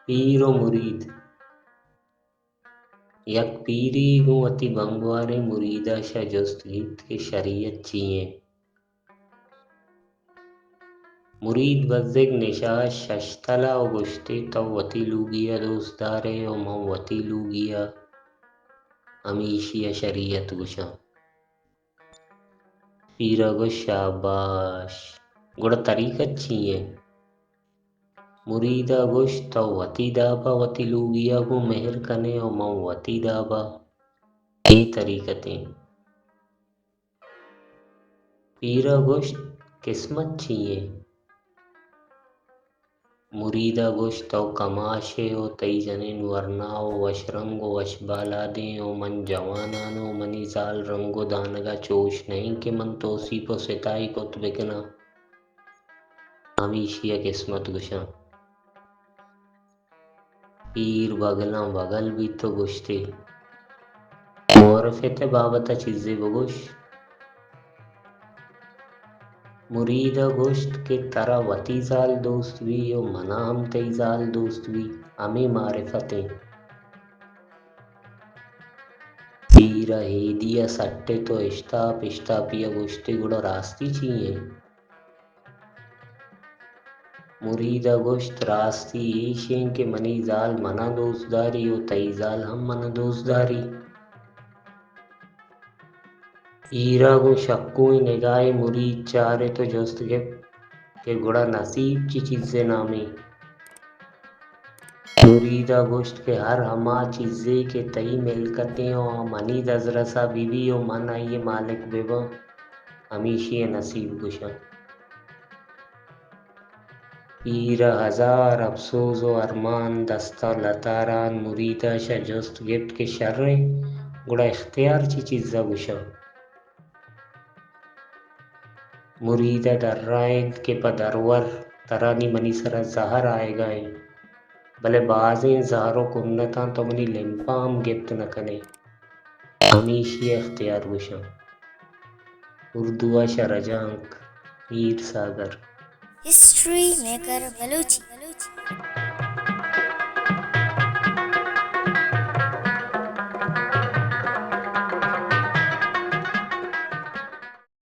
پیر و مرید۔ یک پیرے گوں وتی بنگواریں مریدا شہ جست گیپت کہ شریعت چی ایں؟ مرید بزگ نشاش ششتلا و گوشتی، تو وتی لوگیا دوست دارے و من وتی لوگیا، ہمیشیا شریعت گوشاں۔ پیرا گوشت، شاباش، گڑا طریقت چی ایں؟ مریدا گوشت، تو وتی دابا وتی لوگیا گوں مہر کنے و من وتی دابا۔ اے طریقت ایں۔ پیرا گوشت، قسمت چی ایں؟ مریدا گوشت، تو کماشے و تئی جنین ورنا و وش رنگ و وش بالادیں و من جوانان و منی زال رنگ و دانگا چوش نئیں کہ من توسیپ و ستائی کت بکناں۔ ہمیشیا قسمت گوشاں۔ پیر بگلاں بگل بیت و گوشتی، معرفت ء بابت ء چیزے بگوش۔ مریدا گوشت کہ ترا وتی زال دوست بی و منا ہم تئی زال دوست بی، ہمے معرفت ایں۔ پیر ء ہیدی ء سٹت و اشتاپ اشتاپی ء گوشتی، گڑا راستی چی ایں؟ مریدا گوشت، راستی ایش ایں کہ منی زال منا دوست داری و تئی زال ہم منا دوست داری۔ پیرا گوں شکوئیں نگاہے مرید چارت و جست گپت کہ گڑا نصیب چی چیزے نامیں؟ مریدا گوشت کہ ہر ہما چیزے کہ تئی ملکتیں و آ منی دزرسا بہ بی و من آئی مالک بہ باں، ہمیشی ء نصیب گوشاں۔ پیر ء ہزار اپسوز و ارمان دستاں لتاران مرید ء شہ جست گپت کہ شریں، گڑا اختیار چی چیز ء گوشاں؟ مرید ء درائینت کہ پہ درور ترا نی منی سرا زہر آیگا انت، بلے بازیں زہر و کنتاں تو منی لمپاں ہم گپت نہ کن ئے۔ ہمیشی ء اختیار گوشاں۔ اردو ء شہ رجانک، میر ساگر۔ ہسٹری میکر بلوچی۔